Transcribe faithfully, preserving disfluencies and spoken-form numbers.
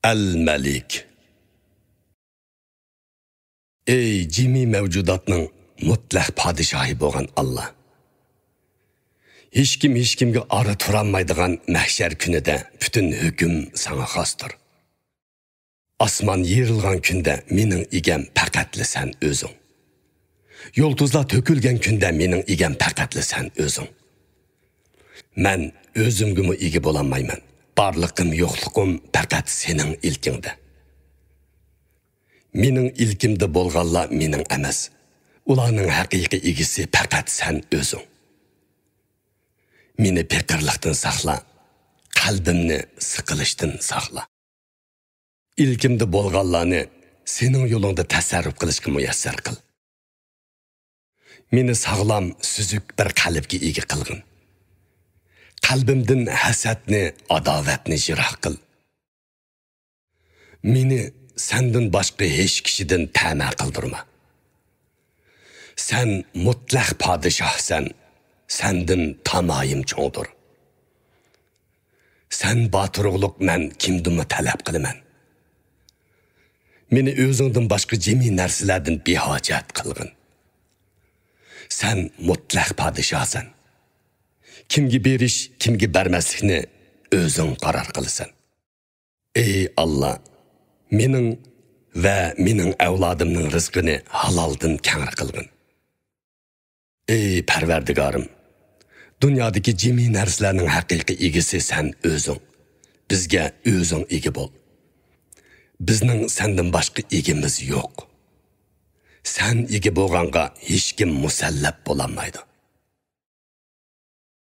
ئەل مەلىك. ئەي جىمى مەۋجۇداتنىڭ مۇتلەق پادىشاھى بولغان ئاللا! ھېچكىم ھېچكىمگە ئارا تۇرالمايدىغان مەھشەر كۈنىدە پۈتۈن ھۆكۈم ساڭا خاستۇر. ئاسمان يېرىلغان كۈندە مېنىڭ ئىگەم پەقەتلا سەن ئۆزۈڭ. يۇلتۇزلار تۆكۈلگەن كۈندە مېنىڭ ئىگەم پەقەتلا سەن ئۆزۈڭ. مەن ئۆزۈمگىمۇ ئىگە بولالمايمەن. بارلىقىم، يوقلۇقۇم پەقەت سېنىڭ ئىلكىڭدە. مېنىڭ ئىلكىمدە بولغانلار مېنىڭ ئەمەس. ئۇلارنىڭ ھەقىقىي ئىگىسى پەقەت سەن ئۆزۈڭ. مېنى پېقىرلىقتىن ساقلا، قەلبىمنى سىقىلىشتىن ساقلا. ئىلكىمدە بولغانلارنى سېنىڭ يولۇڭدا تەسەررۇپ قىلىشقا مۇيەسسەر قىل. مېنى ساغلام، سۈزۈك بىر قەلبكە ئىگە قىلغىن. قەلبىمدىن ھەسەتنى، ئاداۋەتنى يىراق قىل. مېنى سەندىن باشقا ھېچ كىشىدىن تەمە قىلدۇرما. سەن مۇتلەق پادىشاھسەن، سەندىن تامايىم چوڭدۇر. سەن بار تۇرۇقلۇق مەن كىمدىنمۇ تەلەپ قىلىمەن؟ مېنى ئۆزۈڭدىن باشقا جىمى نەرسىلەردىن بىھاجەت قىلغىن. سەن مۇتلەق پادىشاھسەن. كىمگە بېرىش، كىمگە بەرمەسلىكنى ئۆزۈڭ قارار قىلىسەن. ئەي ئاللا، مېنىڭ ۋە مېنىڭ ئەۋلادىمنىڭ رىزقىنى ھالالدىن كەڭرى قىلغىن. ئەي پەرۋەردىگارىم، دۇنيادىكى جىمى نەرسىلەرنىڭ ھەقىقىي ئىگىسى سەن ئۆزۈڭ. بىزگە ئۆزۈڭ ئىگە بول. بىزنىڭ سەندىن باشقا ئىگىمىز يوق. سەن ئىگە بولغانغا ھېچكىم مۇسەللەپ بولالمايدۇ.